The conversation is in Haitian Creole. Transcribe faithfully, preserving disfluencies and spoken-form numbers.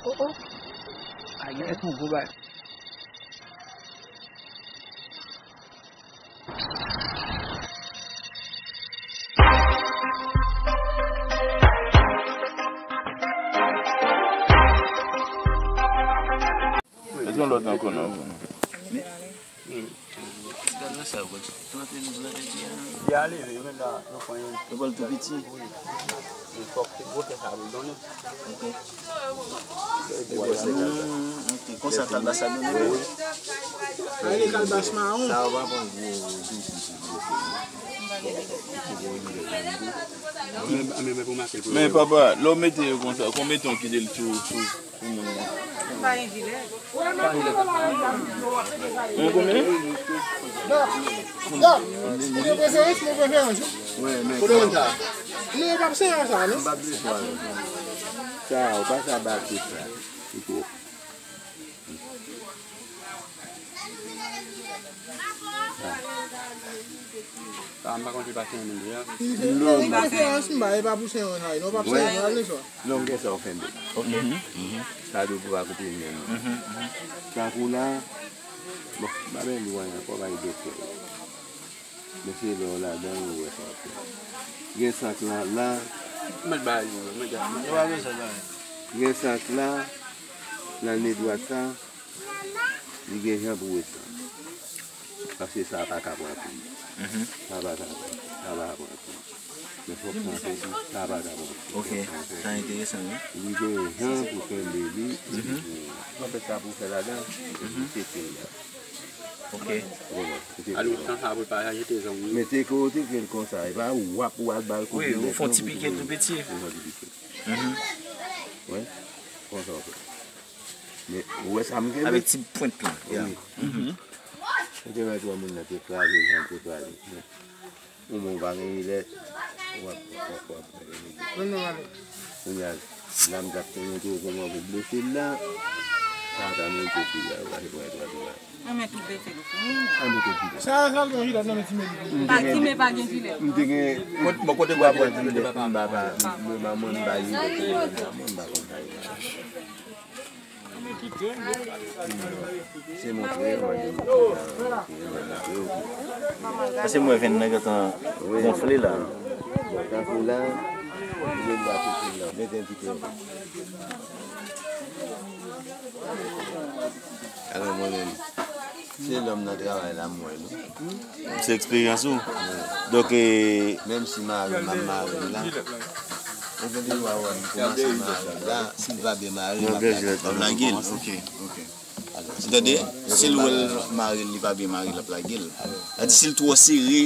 Oh, oh. Ay, ay, se yon gwo bagay. Èske yon lòt ankò non? Li a leve, yo menm la, yo pran yon. Yo pran l tou piti. Wi. Li fòk se gwosè sa pou l donnen. Ok. Hmm, ok. Konsa kalbas la donnen. Wi, wi. Sa yo pa pran gwo, gwo, gwo, gwo. Men, men, men pou make l pou. Men papa, lè w mete yo konsa, konbyen tan w kite l sou, sou, sou moun nan? M pa gen jilè. Mwen konbyen? Dòk, Dòk, ou gen preferans, mwen preferans, wi. Wi, men kote w konn sa? Non, yo p ap senyen sa, non? M p ap bezwen sa. Sa, ou pa sa ba tout sa. Li twòp. Sa, m pa konn si pa senyen moun li ye. Non, m pa senyen. Preferans m ba, e pa pou senyen sa, non, p ap senyen, al li swa. Longè sa w fè de. Ok. Mhm. Sa dwe pou akonpanye nou. Mhm, mhm. Tankou la, bon, m pa bezwen di w anyen ankò, bay doktè yo. Men se lè w ladan l ou wè sa w fè. Gen sak la, la. Mèt bay yo, mèt bay. Yo pa bezwen bay. Gen sak la, nan ne dwat sa, li gen jan pou wè sa. Paske sa pa ka pran kou. Mhm. Sa pa ka pran, sa pa ka pran kou. Men fòk sa fè di, sa pa ka pran kou. Ok, sa enteresan, wi. Li gen jan pou kenbe li, mhm, pou fè sa pou fè ladan, mhm, se kel la. Ok. Ou konprann? Ou te konprann. Alò, san sa pou pa jete zong, wi. Men te ke ou te kel konsa, e pa w ap, w ap ba l kou. Wi, ou fè yon ti pike tou piti. Ou fè yon ti pike. Mhm. Wi, konsa w fè. Men, ou wè sa m kenbe? Avèk ti pwent lan, ya. Wi. Mhm. Ou te wè twa moun nan te kraze, jan te kraze. Ou menm ou pa gen jilèt, w ap, w ap, w ap, w ap. Kounye a, la m t ap tounen tou kòman pou blese l la, sa ta merite kou la, w ap, w ap, w ap, w ap. Mwen men tou blese l fini. Sa, sa l gen jilèt nan men ti men. Pa ti men pa gen jilèt. M te gen. Bon, kote w ap wè jilèt, m pa, pa, mwen, m pa jilèt, mwen, m pa konn sa. Se montre yo, mande montre yo. Paske mwen vin nan gentan gonfle la. Tankou la, yo ba tout moun la. Mete yon ti pe. Alò, mwen menm, se lòm nan travay la, mwen, non. Se eksperyans ou. Wi. Donk, e, menm si mare m, m ap mare l la. Ou gen dwa wè m kòmanse mare l la. Si l pa byen mare, m ap lage l. Ban m lage l. Ok, ok. Ou tande? Si l wè l mare l, li pa byen mare, l ap lage l. Sa di si l twò sere,